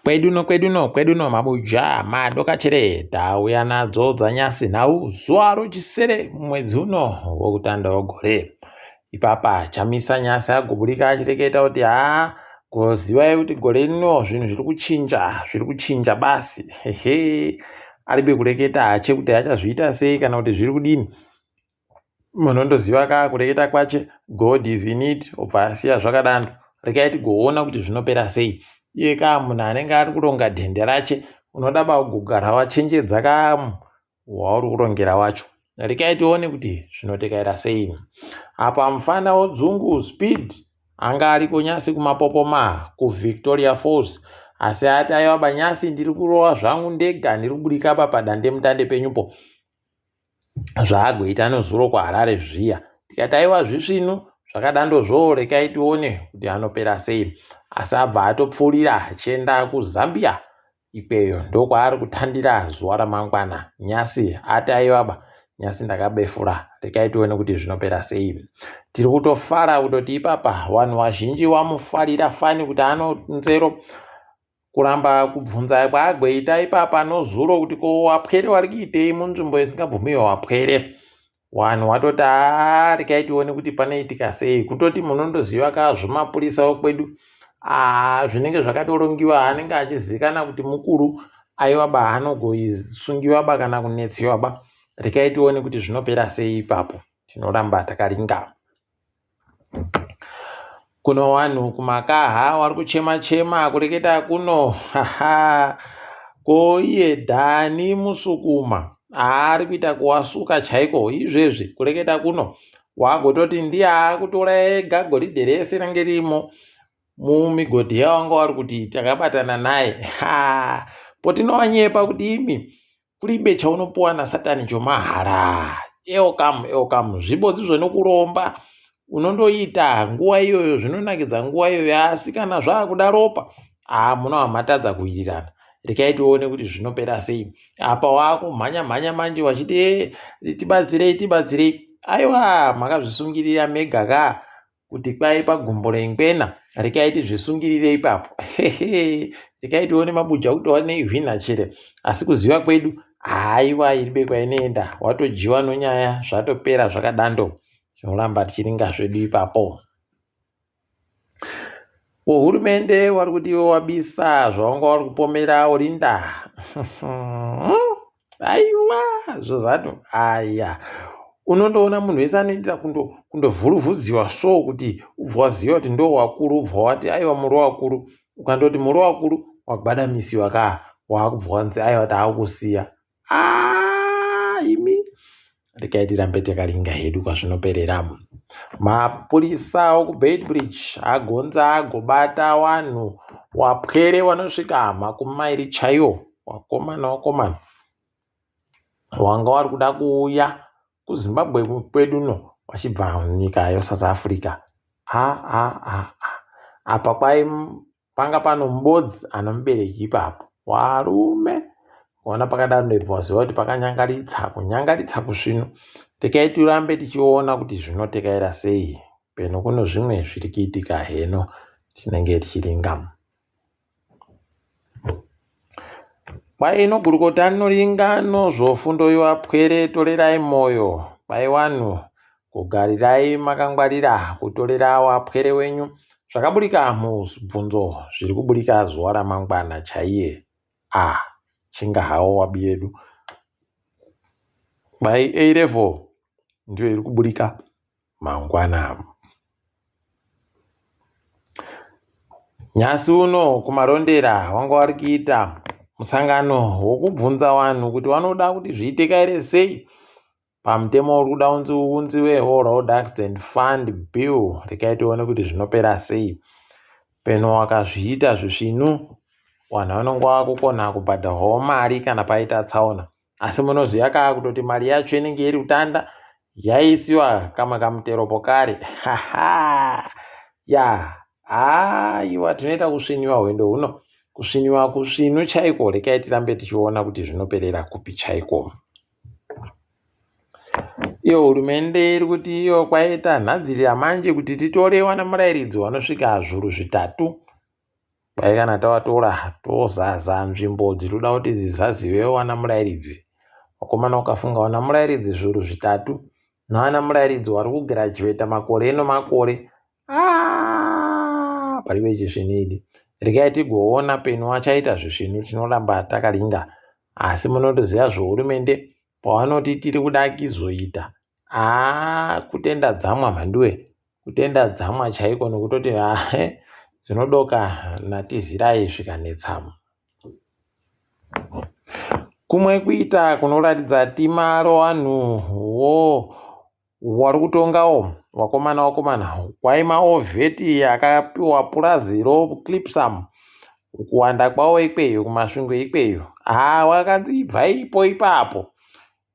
Kwedu no kwedu no kwedu no mabuja madokachere tauya nadzo dzanyasi nhau zuva rochisere mwedzi uno wokutanda wegore. Ipapa Chamisa nyasi agoburika achireketa kuti haa gozivai kuti gore rino zvinhu zviri kuchinja zviri kuchinja basi hehe aribe kureketa hache kuti achazviita sei kana kuti zviri kudini. Munondoziva ka kureketa kwache God is in it obva asiya zvakadando regai tigoona kuti zvinopera sei iye ka munhu anenge ari kuronga dhende rache unoda ba kugara wachenjedza ka wauri kurongera wacho regai tione kuti zvinotekaira sei apa mufana wodzungu speed anga ariko nyasi kumapopoma kuvictoria falls asi ati aiwa banyasi ndiri kurova zvangu ndega ndiri kuburika pa padandemutande penyupo zvaagoita nezuro kuHarare zviya tikati aiwa zvisvinu zvakadandozvo rekai tione kuti anopera sei asi abva atopfuurira achienda kuZambia ikweyo ndokwaari kutandira zuva ramangwana nyasi ati aiwaba nyasi ndakabefura rekai tione kuti zvinopera sei tiri kutofara kutoti ipapa vanhu vazhinji vamufarira fani kuti anonzero Kuramba kubvunza kwaagoita ipapa nozuro kuti ko wapwere wari kuitei munzvimbo isingabvumiwe wapwere. Wanhu watoti haa rekai tione kuti panoitika sei. Kutoti munondoziva ka zvemapurisa okwedu haa zvinenge zvakatorongiwa anenge achizikana kuti mukuru aiwa ba anogosungiwa ba kana kunetsiwa ba. Rekai tione kuti zvinopera sei ipapo. Tinoramba takaringa. Kuno wanhu kumakaha wari kuchema chema kureketa kuno haha ko iye Dhani Musukuma aari kuita kuwasuka chaiko izvezvi kureketa kuno wagototi ndiye akutora ega goridhe rese range ririmo mumigodhi yawanga wari kuti takabatana naye ha potinowanyepa kuti imi Kuribe chaunopuwa nasatani chomahara. Elcam elcam zvibodzi zvenokuromba unondoita nguva iyoyo zvinonakidza nguva iyoyo asi kana zvakuda ropa haa munova matadza kuwirirana rekai tione kuti zvinopera sei apa wakumhanya mhanya manje wachiti eh, tibatsirei tibatsirei aiwa makazvisungirira mega ka kuti kwai pagumbo rengwena rekai tizvisungirire ipapo rekai tione mabuja kuti wanei chere asi kuziva kwedu haiwa iribe kwainoenda watodyiwa nonyaya zvatopera zvakadando tinoramba tichiringa zvedu ipapo Wehurumende wari kuti iwe wabisa zvawanga wari kupomera Olinda. Aiwa zvezanu aya. Unondoona munhu wese anoitira kundovhuruvhudziwa so kuti ubva waziva kuti ndo wakuru ubva wati aiwa muri wakuru. Ukandoti muri wakuru wagwadamisiwa ka waakubva wanzi aiwa taakusiya. Ah, imi regai tirambe takaringa hedu kwazvinoperera. Mapurisa okuBeitbridge agonza agobata wanhu wapwere wanosvika makumi mairi chaiwo wakomana wakomana wanga wari kuda kuuya kuZimbabwe kwedu uno wachibva munyika yeSouth Africa. A a a a apa kwai Panga pano mubodzi anomubereki ipapo. Warume kuona pakadaro ndobva waziva kuti pakanyangaritsa kunyangaritsa kusvinu. Rekai tirambe tichiona kuti zvinotekaira sei. Peno kuno zvimwe zviri kuitika heno tinenge tichiringa. Kwai ino gurukota rinoringa nozvofundo yoapwere torerai moyo. Kwai wanhu Kugarirai makangwarira kutorera wapwere wenyu zvakaburika mubvunzo zviri kuburika zuva ramangwana chaiye ah chinga hawo wabiyedu by A level ndiyo iri kuburika mangwana. Nhasi uno kuMarondera wanga wari kuita musangano wokubvunza vanhu kuti vanoda kuti zviiteka here sei Pamutemo uri kuda unzi uunziwe Road Accident Fund Bill, rekai tione kuti zvinopera sei. Peno wakazviita zvisvinu, vanhu vanonge vakukona kubhadharwawo mari kana paita tsaona. Asi munoziva kaa kutoti mari yacho inenge iri kutanda yaisiwa kamwe kamuteropo kare. Ya, haiwa tinoita kusviniwa hwendo huno. Kusviniwa kusvinu chaiko, rekai tirambe tichiona kuti zvinoperera kupi chaiko. Iyo hurumende iri kuti iyo kwaita nhadzirira manje kuti titore wana murairidzi wanosvika zvuru zvitatu. Kwai kana tawatora tozaza nzvimbo dzinoda kuti dzizaziwe wana murairidzi. Vakomana ukafunga wana murairidzi zviuru zvitatu naana murairidzi wari kugirajuweta makore nomakore ah, paribe chisvinu idi. Regai tigoona penu achaita zvisvinu tinoramba takaringa. Asi munotoziva zvehurumende pavanoti tiri kuda kizoita haa kutenda dzamwa mhanduwe kutenda dzamwa chaiko nokutoti haa dzinodoka natizirai zvikanetsa. Kumwe kuita kunoratidza tima rowanhu wo wari kutongawo wakomana wakomana kwai maovheti akapiwa purazi roClipsam kuwanda kwawo ikweyo kuMasvingo ikweyo haa wakanzi ibvaipo ipapo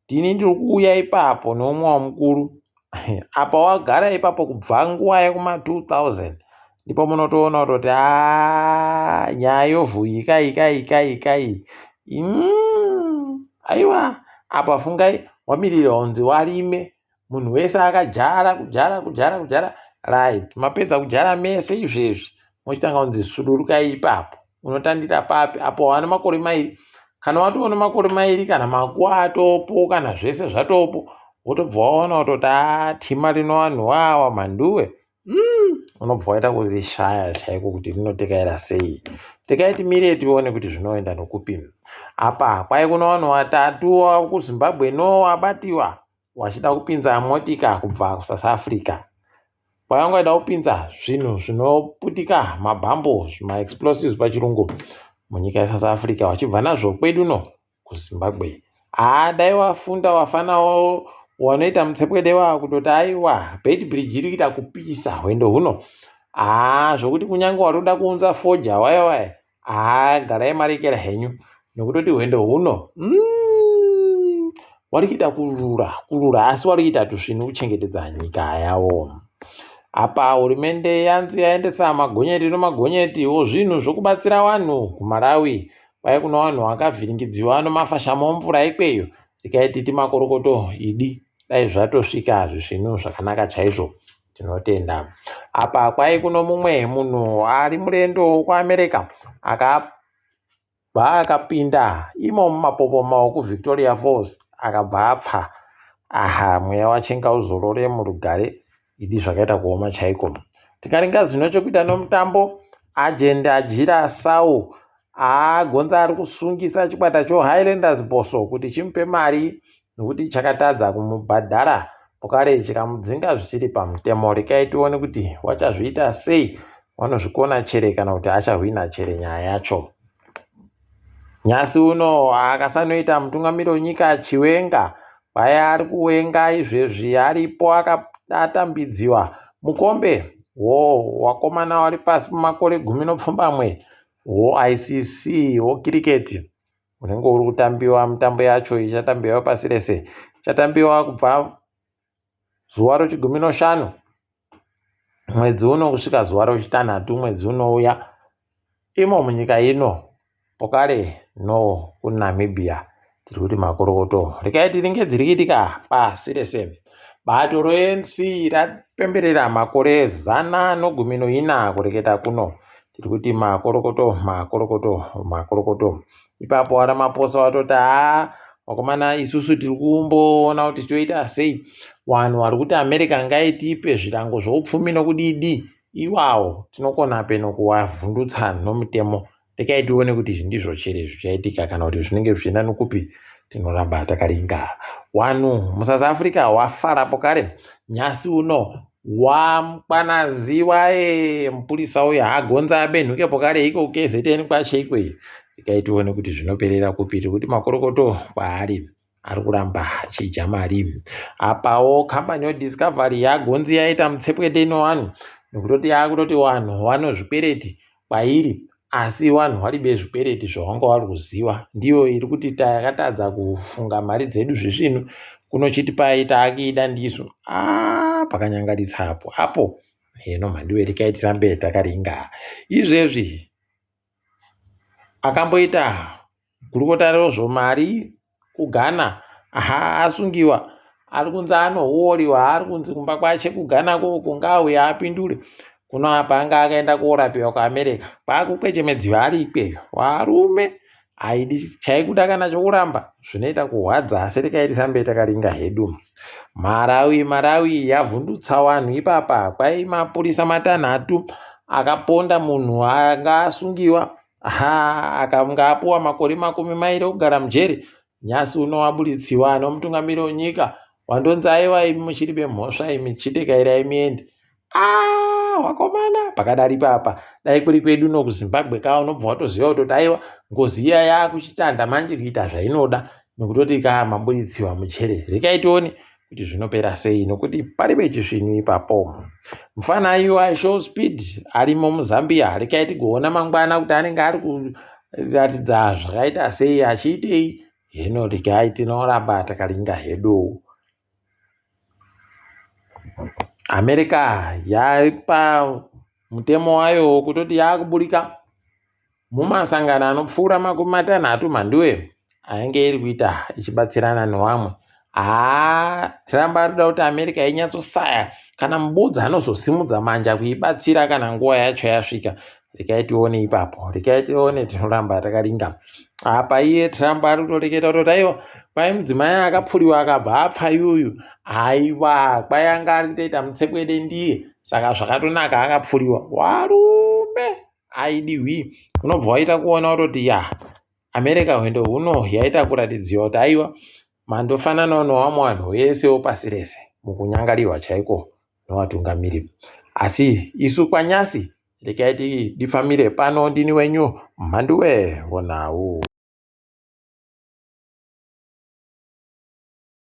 Ndini ndiri kuuya ipapo neumwe wamukuru apa wagara ipapo kubva nguva yekuma 2000 ndipo munotoona kutoti haa nyaya yovhuyika ika ika ika iyi aiwa apa fungai wamirira kunzi warime munhu wese akajara kujara kujara kujara right mapedza kujara mese izvezvi mochitanga kunzi sudurukai ipapo unotandira papi apo wane makore mairi kana watoona makore mairi kana makuwa atopo kana zvese zvatopo wotobva waona kutoti a tima rino vanhu wawa mhanduwe unobva waita kurishaya chaiko kuti rinotekaira sei tekai timire tione kuti zvinoenda nokupi apa kwai kuno vanhu vatatu kuzimbabwe no wabatiwa wachida kupinza motika kubva kusouth africa kwavanga vaida kupinza zvinhu zvinoputika mabhambo zvimaexplosives pachirungu munyika yesouth africa vachibva nazvo kwedu no kuZimbabwe. Haa dai wafunda wafanawo wanoita mutsepwede wa kutoti aiwa Beitbridge iri kuita kupisa hwendo huno. Haa zvokuti kunyange watoda kuunza foja waya waya haa garai marekera henyu nokutoti hwendo huno wari kuita kurura kurura asi wari kuita tusvinu kuchengetedza nyika yavo. Apa hurumende yanzi yaendesa magonyeti nomagonyeti ozvinhu zvokubatsira vanhu kuMalawi Kwai kuno vanhu vakavhiringidziwa nomafashamo omvura ikweyo regai titi makorokoto idi dai zvatosvika zvisvinu zvakanaka chaizvo tinotenda. Apa kwai kuno mumwe munhu ari murendo wekuAmerica akabva akapinda imo mumapopoma okuVictoria Falls akabva apfa. Aha mweya wache ngauzorore murugare idi zvakaita kuoma chaiko. Tikaringa zvino chekuita nomutambo Agent Ajira Sau Haa Gonza ari kusungisa chikwata choHighlanders Bosso kuti chimupe mari nokuti chakatadza kumubhadhara pokare chikamudzinga zvisiri pamutemo. Rekai tione kuti wachazviita sei, wanozvikona chere kana kuti achahwina chere nyaya yacho. Nyasi uno akasanoita mutungamiri wenyika Chiwenga paya ari kuwenga izvezvi aripo akatambidziwa mukombe wo wakomana wari pasi pemakore 17 woICC wokiriketi unenge uri kutambiwa mitambo yacho ichatambiwa pasi rese ichatambiwa kubva zuva rochigumi noshanu mwedzi uno kusvika zuva rochitanhatu mwedzi unouya imo munyika ino Pokare no kuNamibia tiri kuti makorokoto. Regai tiringe dziri kuitika pasi rese. Bato roANC rapemberera makore 114 kureketa kuno. Tiri kuti makorokoto, makorokoto, makorokoto. Ipapo vaRamaphosa vatoti haa vakomana isusu tiri kumboona kuti toita sei. Vanhu vari kuti America ngaitipe zvirango zvoupfumi nokudidi iwawo tinokona peno kuwavhundutsa nomutemo Rekai tione kuti izvi ndizvo chere zvichaitika kana kuti zvinenge zvichienda nokupi tinoramba takaringa. Wanhu muSouth Africa wafara pokare nyasi uno wamkwanaziwa e mupurisa uyo hagonza abenhuke pokare iko KZN kwacho ikweyo. Rekai tione kuti zvinoperera kupi tiri kuti makorokoto kwaari. ari kuramba achidya mari. Apawo kambani yeDiscovery yagonzi yaita mutsepwete ino vanhu nekutoti yakutoti vanhu vano zvikwereti kwairi asi vanhu varibe zvikwereti zvavanga vari kuziva ndiyo iri kuti takatadza kufunga mari dzedu zvisvinu kunochitipai taakuida ndisu ah, pakanyangaritsa apo apo heno mhanduwe rekai tirambe takaringa izvezvi akamboita Gurukota rezvemari kuGhana aha asungiwa ari kunzi anohuori hwaari kunzi kumba kwache kuGhana koko ngaauye apindure. Kuno apa anga akaenda korapiwa kuAmerica kwakukwechemedziwa ari ikweyo. Varume haidi chaikuda kana chokuramba zvinoita kuhwadza asi rekai tirambe takaringa hedu. Marawi Marawi yavhundutsa vanhu ipapa kwai mapurisa matanhatu akaponda munhu anga asungiwa ha akanga apuwa makore 20 okugara mujeri Nhasi uno waburitsiwa nomutungamiri wenyika wandonzi aiwa imi muchiri vemhosva imi chitekairai muende. Ah, wakomana pakadari ipapa dai kuri kwedu no kuZimbabwe ka unobva watoziva kutoti aiwa ngozi iya yakuchitanda manje kuita zvainoda nokutoti ka maburitsiwa mujere rekai tione kuti zvinopera sei nokuti paribe chisvinu ipapo. Mufana iwo show speed arimo muZambia rekai tigoona mangwana kuti anenge ari kuratidza zvakaita sei achiitei heno rekai tinoramba takaringa hedu. America yaipa mutemo wayo wekutoti yakuburika mumasangano anopfuura 30 mhanduwe ainge iri kuita ichibatsirana nevamwe. Haa Trump ari kuda kuti America inyatsosaya kana mubudzi anozosimudza manja kuibatsira kana nguva yacho yasvika. Rekai tione ipapo, rekai tione tinoramba takaringa. Apa iye Trump ari kutoreketa kutoti aiwa kwai mudzimai akapfuriwa akabva apfa yuyu aiwa kwai anga ari kutoita mutsekwede ndiye saka zvakatonaka akapfuriwa warume aidiwi unobva waita kuona kutoti ya America hwendo huno yaita kuratidziwa kuti aiwa mandofananawo newamwe vanhu vesewo pasi rese mukunyangariwa chaiko nevatungamiri asi isu kwanyasi rekai tidifamire pano ndini wenyu mhanduwe vonhau.